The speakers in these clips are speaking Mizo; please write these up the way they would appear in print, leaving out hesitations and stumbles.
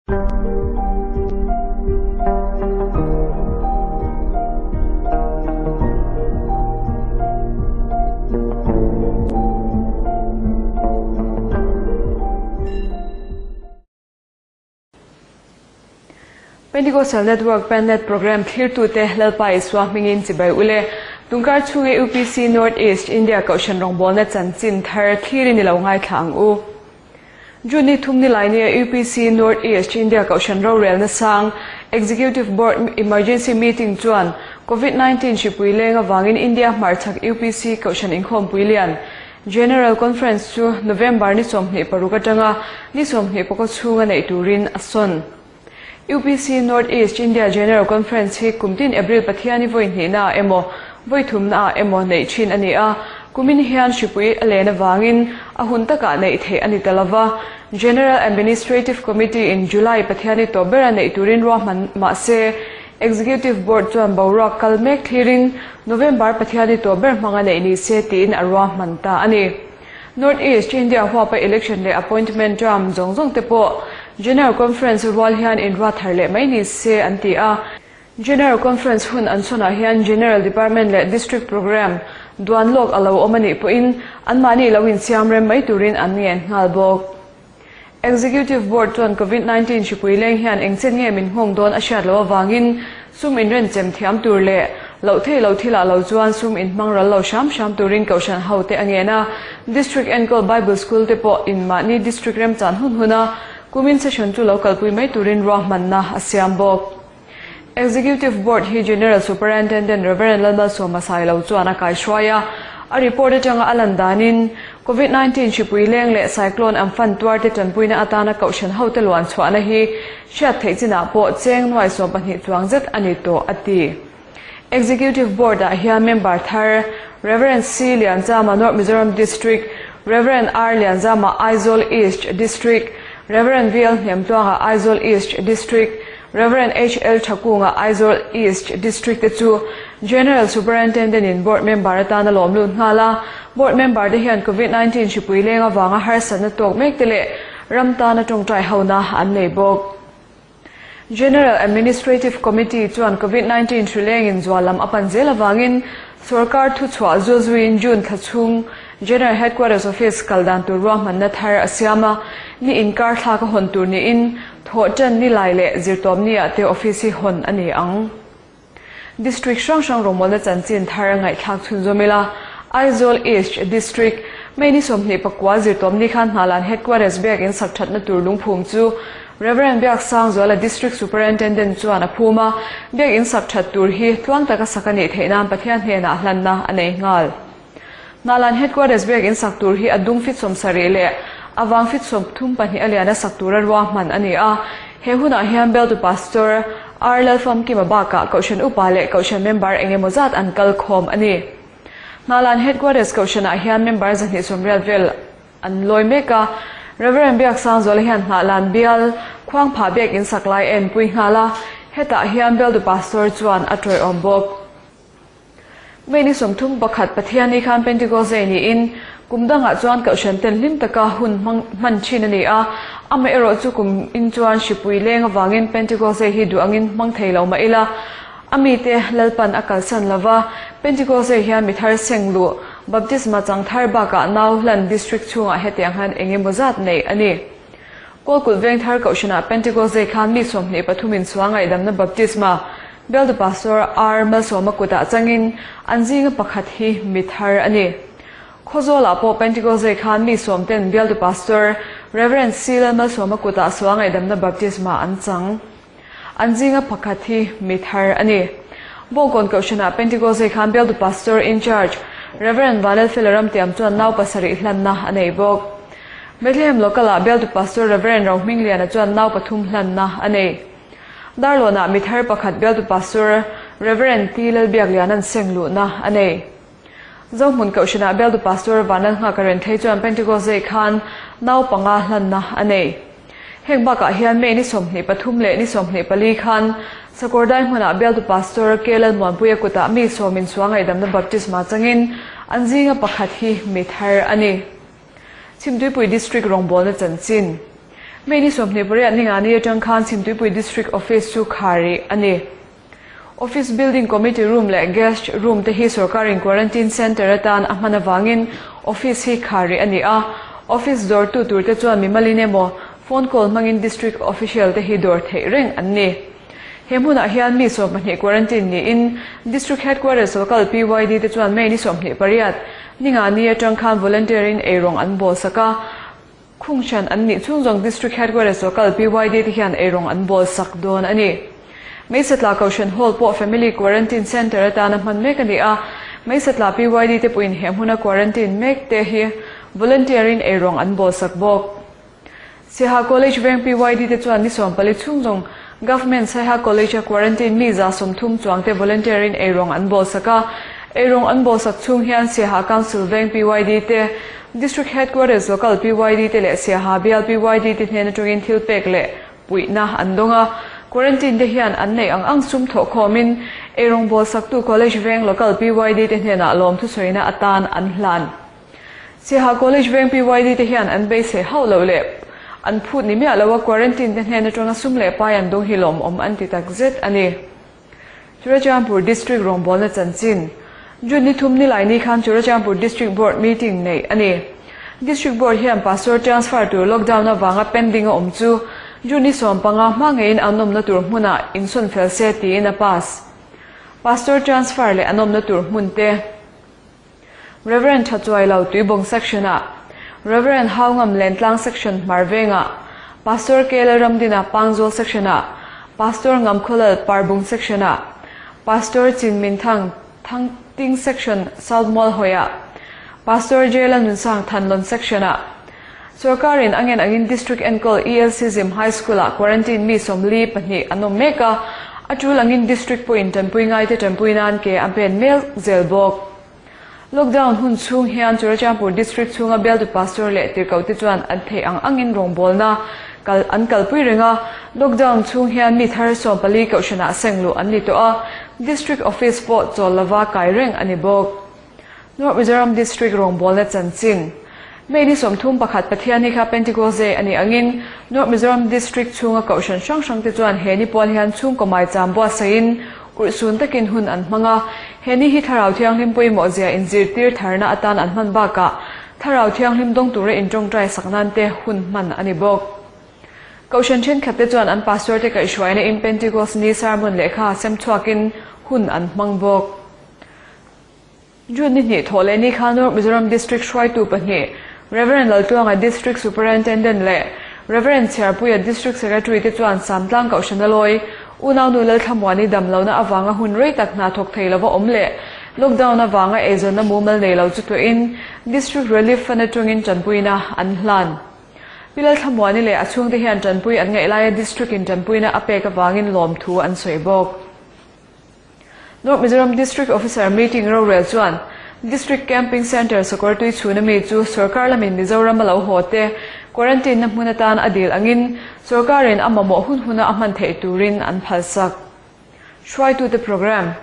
Pentecostal Network Pennet Program thlirtute Lalpa Isua hmingin chibai ule. Tungkar chhunga UPC North East India Kohhran rawngbawlna chanchin thar thlirin i lo ngaithla ang u. June ni thum ni lai nia UPC North East India Kohhran rorelna sang Executive Board Emergency Meeting chuan Covid 19 hripui leng avangin India hmarchhak UPC Kohhran inkhawmpui lian General Conference chu November ni 26 atanga ni 24 chhunga neih turin a sawn. UPC North East India General Conference hi kum tin April Pathiani vawi hnihna ah emaw, vawi thumna ah emaw neih thin a ni a. Kumin hian hripui a len avangin a hun takah neih theih a ni ta lova. General Administrative Committee in July Pathiani tawp bera neih turin ruahman mah se, Executive Board chuan boruak kal mek thlirin November Pathiani tawp ber hmanga neih ni se tiin a ruahman ta a ni. North East India huapa election leh appointment term zawng zawng te pawh General Conference rual hian inruat thar leh mai ni se an ti a. General Conference hun an chhawnah hian General Department leh District Programme duan lawk a lo awm a nih pawhin anmahni lo insiam rem mai turin an ngen nghal bawk. Executive Board chuan Covid 19 hripui leng hian engchen nge min nghawng dawn a hriat loh avangin sum inrenchem thiam tur leh loh thei lo thilah lo chuan sum inhmang ral lo hram hram turin Kohhran hote a ngen a. District enkawl Bible School te pawh in mahni District remchan hun huna kumin session chu lo kalpui mai turin ruahmanna a siam bawk. Executive Board hi General Superintendent Rev. Lalmalsawma Sailo chuan a kaihruai a, a report atanga a lan danin, Covid 19 hripui leng leh cyclone Amphan tuarte tanpuina atana kohhran hote luan chhuahna hi hriat theih chinah pawh cheng nuai 12 chuang zet a ni tawh a ti. Executive Board-ah hian member thar Rev. C. Lianzama North Mizoram District, Rev. R. Lianzama Aizawl East District, Rev. V. L. Hnemtluanga Aizawl East District, Rev. H. L. Thakunga Aizawl East District te chu General Superintendent in Board member atana lawm lut nghal a. Board member te hian Covid 19 hripui leng avanga harsatna tawk mek te leh ram tana tawngtai hona an nei bawk. General Administrative Committee chuan Covid 19 hri lengin zual lam a pan zel avangin sorkar thuchhuah zulzuiin June thla chhung General Headquarters Office kal dan tur ruahmanna thar a siam a, ni inkar thlak a hawn tur niin thawhṭan ni lai leh zirtawpni ah te office hi hawn a ni ang. District hrang hrang rawngmawlna chanchin thar a ngaihthlak chhunzawm ila, Aizawl East District, May ni 24 zirtawpni khan Hnalan Headquarters biak in sak thatna tur lungphum chu Rev. Biaksangzuala District Superintendent chuan a phum a, biak in sak that tur hi tluang taka sak a nih theih nan Pathian hnenah hlanna a nei nghal. Hnalan Headquarters biak in sak tur hi a dung fit 70 leh a vang fit 32 a lian a sak tura ruahman a ni a. He hunah hian Beltu Pastor R. Lalfamkima bakah Kohhran Upa leh Kohhran member eng emaw zat an kal khawm a ni. Hnalan Headquarters Kohhranah hian member 280 vel an lawi mek a. Rev. Biaksangzuala hian Hnahlan bial Khuangphah biak in sak lai a enpui nghal a, hetah hian Beltu Pastor chuan a tawiawm bawk. May ni 31 Pathianni khan Pentecost Day niin kum dangah chuan Kohhran ten hlim taka hun hmang hman thin a ni a, amaherawh chu kum in chuan hripui leng avangin Pentecost Day hi duh angin hmang thei lo mah ila, a mite Lalpan a kalsan lova, Pentecost Day hian mi thar seng luh, baptisma chang thar bakah nau hlan district chhungah hetiang hian eng emaw zat neih a ni. Kawlkulh Vengthar Kohhranah Pentecost Day khan mi 23 in sual ngaihdamna baptisma Bialtu Pastor R. Malsawma kutah changin an zinga pakhat hi mi thar a ni. Khawzawlah pawh Pentecost Day khan mi sawm ten Bialtu Pastor Rev. C. Lalmalsawma kutah sual ngaihdamna baptisma an chang. An zinga pakhat hi mi thar a ni. Bawngkawn Kohhranah Pentecost Day khan Bialtu Pastor in Charge Rev. Vanlalfela Ramtiam chuan nau pasarih hlanna a nei bawk. Bethlehem Local-ah Bialtu Pastor Rev. Rohmingliana chuan nau pathum hlanna a nei. Darlawnah mi thar pakhat Bialtu Pastor Rev. T. Lalbiakliana'n seng luhna a nei. Zohmun Kohhranah Bialtu Pastor Vanlalnghaka Renthei chuan Pentecost Day khan nau panga hlanna a nei. Heng bakah hian May ni 23 leh ni 24 khan Sakawrdai hmunah Bialtu Pastor K. Lalmuanpuia kutah mi sawmin sual ngaihdamna baptisma changin an zinga pakhat hi mi thar a ni. Chhimtuipui District rawngbawlna chanchin. May ni 28 ningani atang khan Chhimtuipui District Office chu khar rih a ni. Office building committee room leh guest room te hi sorkarin quarantine centre atan a hman avangin office hi khar rih a ni a. Office dawrtu turte chuan mimalin emaw phone call hmangin district official te hi dawr theih reng an ni. He hmunah hian mi 12 quarantine niin District Headquarters local PYD te chuan May ni 28, ningani atang khan volunteer in eirawng an bawl sak a. Khung hran an nih chhung zawng District Headquarters local PYD te hian eirawng an bawl sak dawn a ni. Meisatla Kohhran Hall pawh Family Quarantine Centre atana hman mek a ni a, Meisatla PYD te pawhin he hmuna quarantine mek te hi volunteer in eirawng an bawl sak bawk. Siaha College veng PYD te chuan ni 14 chhung zawng Government Saiha College a quarantine mi 130 chuang te volunteer in eirawng an bawl sak a. Eirawng an bawl sak chhung hian Siaha Council veng PYD te, District Headquarters local PYD te leh Siaha bial PYD te hnen atangin thil pek leh puihna an dawng a. Quarantine te hian an neih ang ang sum thawh khawmin eirawng bawl saktu College veng local PYD te hnenah lawm thusawiina atan an hlan. Siaha College veng PYD te hian an beisei hauh loh leh an phut ni miah lo a, quarantine te hnen atanga sum leh pai an dawng hi lawmawm an ti tak zet a ni. Churachandpur District rawngbawlna chanchin June ni thum ni lai ni khan Churachandpur District Board meeting neih a ni. District Board hian Pastor transfer tur lockdown avanga pending a awm chu June ni 15 hma ngeiin an awmna tur hmunah insawn fel se tiin a pass. Pastor transfer leh an awmna tur hmun te. Rev. Thatchuailo Tuibawng Section-ah, Rev. Haungam Lentlang Section Hmar Vengah, Pastor Kela Ramdina Pangzawl Section-ah, Pastor Ngamkhawlal Parbung Section-ah, Pastor Chinminthang Thangting Section South Mualhawiah, Pastor Jela Nunsang Thanlawn Section-ah, Sorkarin a ngen angin District enkawl ELC Zim High School-ah quarantine mi 42 an awm mek a, a tul angin District pawhin tanpui ngaite tanpui nan ke a pen mek zel bawk. Lockdown hun chhung hian Churachandpur District chhunga bialtu Pastor leh tirhkohte chuan an theih ang angin rawngbawlna kal an kalpui reng a, lockdown chhung hian mi thar 14 kohhranah sengluh an ni tawh a, District Office pawh chawl lova kai reng a ni bawk. North Mizoram District rawngbawlna chanchin May ni 31 Pathian hi kha Pentecost Day a nih angin North Mizoram District chhunga kohhran hrang hrang te chuan he ni pual hian chhungkaw maicham buatsaihin urhsun takin hun an hmang a. He ni hi Thlarau Thianghlim pawimawh zia inzirtir tharna atan an hman bakah Thlarau Thianghlim dawng tura inṭawngṭai sak nan te hun hman a ni bawk. Kohhran thenkhat te chuan an pastor te kaihhruaina in Pentecost ni sermon lehkha sem chhuakin hun an hmang bawk. June ni hnih thawh leh ni khan North Mizoram District hruaitu pahnih, Rev. Laltluanga District Superintendent leh Rev. Chhiarpuia District Secretary te chuan Samtlang Kohhrana lawi unaunu Lalthlamuani dam lohna avanga hun rei tak hna thawk thei lova awm leh lockdown avanga eizawnna mumal nei lo chu tlawhin District Relief Fund atangin tanpuina an hlan. Pi Lalthlamuani leh a chhungte hian tanpui an ngaih laia District in tanpuina a pek avangin lawmthu an sawi bawk. North Mizoram District Officer meeting rorel chuan District Camping Centre Sakawrtui chhuna mi chu sorkar lamin Mizoram a lo haw te quarantine na hmun atan a dil angin sorkarin a mamawh hun huna a hman theih turin an phalsak. Hruaitute Programme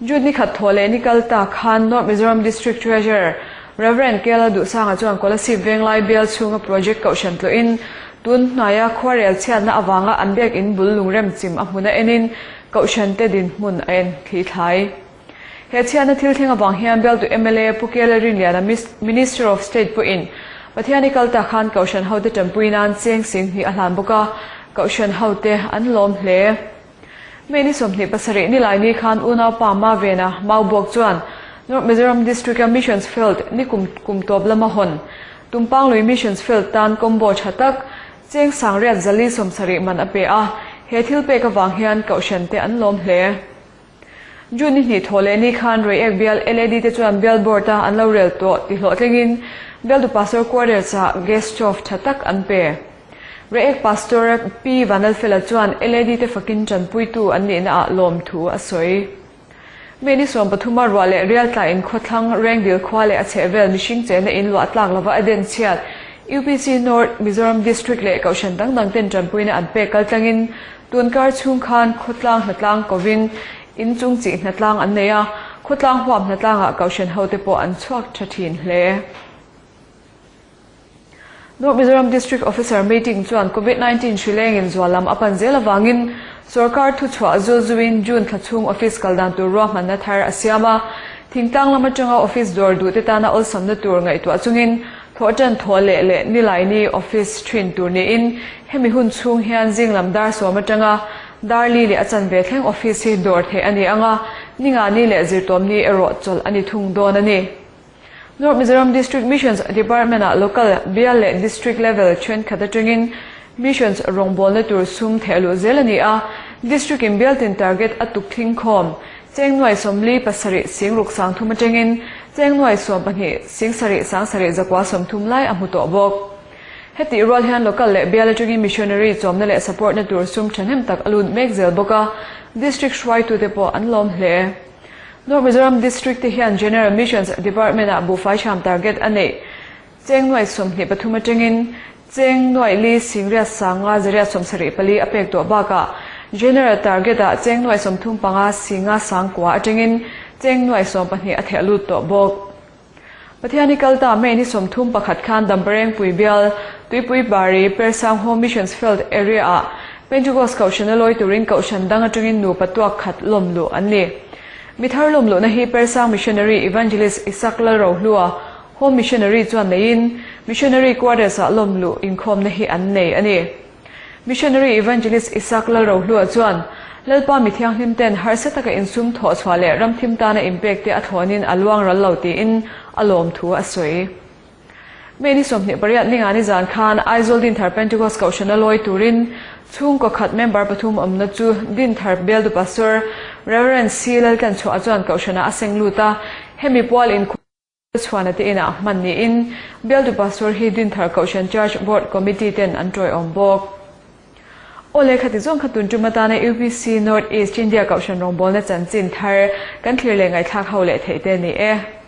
June ni khat thawh leh ni kal ta khan North Mizoram District Treasurer Rev. Kela Duhsanga chuan Kolasib Venglai bial chhunga project kohhran tlawhin tun hnaia khuarel chhiatna avanga an biak in bul lungrem chim a hmuna enin Kohhran te dinhmun a en thli thlai. He chhiatna thil thleng avang hian bialtu mla Pu Kela Rinliana Minister of State pawhin Pathian i kal tak khan Kohhran hote tanpui nan cheng sing hnih a hlan bawk a, Kohhran hote an lawm hle. May ni 27 ni lai ni khan unaupa Mavena Maubawk chuan North Mizoram District-a Missions Field ni kum kum tawp lama hawn Tumpanglui Missions Field tan combo tha tak Cheng sang riat 470 man a pe a, he thil pek avang hian kohhran te an lawm hle. June ni hnih thawh leh ni khan Reiek bial LAD te chuan bial board a an lo rel tawh ti hlawhtlingin bialtu pastor quarters ah gas stove tha tak an pe. Reiek pastor Pi Vanlalfela chuan LAD te fakin tanpuitu an nihna ah lawm thu a sawi. May ni 13 a ruah leh rial tla in khawthlang Rengdil khua leh a chhehvel mihring chenna in luah tlak lova a den chhiat UPC North Mizoram District leh Kohhran dang dang ten tanpuina an pek kal tlangin tunkar chhung khan khawtlang hnatlang kovin in chung chi hnatlang an nei a, khawtlang huam hnatlangah Kohhran hote pawh an chhuak tha thin hle. North Mizoram District Officer meeting chuan Covid 19 hri lengin zual lam a pan zel avangin sorkar thuchhuah zul zuiin June thla chhung office kal dan tur ruahmanna thar a siam a. Thingtlang lam atanga office dawr duhte tana awlsamna tur ngaihtuah chungin thawhtan thawh leh leh Nilaini office thin tur niin hemi hun chhung hian zing lam dar sawm atanga dar li leh a chanve thleng office hi dawr theih a ni ang a, ningani leh zirtawmni erawh chawlh a ni thung dawn a ni. North Mizoram District Missions Department-ah Local, Bial leh District level thenkhat atangin Missions rawngbawlna tur sum theh luh zel a ni a, District-in bialtin target a tuk thling khawm. Cheng nuai 47 singruk 30 atangin cheng nuai 12 sing sarih 7 130 lai a hmu tawh bawk. Hetih rual hian Local leh Bial atangin Missionary chawmna leh support-na tur sum thahnem tak a lut mek zel bawk a, District hruaitute pawh an lawm hle. North Mizoram District te hian General Missions Department-ah buhfai hram target a neih. Cheng nuai 23 atangin cheng nuai li singriat sanga zariat 74 a pek tawh bakah General target-ah cheng nuai 35 singa sangkua atangin cheng nuai 12 a theh lut tawh bawk. Pathiani kalta May ni 31 khan Damparengpui bial Tuipui Bari Persang Home Missions Field area-ah Pentecost Kohhran a lawi turin Kohhran dang atangin nupa tuak khat lawm luh an ni. Mi thar lawm luhna hi Persang Missionary Evangelist Isak Lalrohlua, Home Missionary chuan neiin Missionary Quarters-ah lawm luh inkhawmna hi an nei a ni. Missionary Evangelist Isak Lalrohlua chuan, Lalpa mi thianghlim ten harsa taka insum thawh chhuah leh ramthim tana inpek te a thlawnin a luang ral lo tiin a lawm thu a sawi. May ni 28 ninga ni zan khan Aizawl Dinthar Pentecost Kohhran a lawi turin chhungkaw khat member pathum awmna chu Dinthar Bialdu Pastor Rev. C. Laltlanchhuah chuan Kohhranah a seng lut a, hemi pual inkhawm Chhuana te inah hman niin Bialtu Pastor hi Dinthar Kohhran Church Board Committee ten an tawiawm bawk. Aw lehkha ti zawng kha tun tum atana UPC North East India Kohhran rawngbawlna chanchin thar kan thlir leh ngaihthlak ho leh theih te a ni e.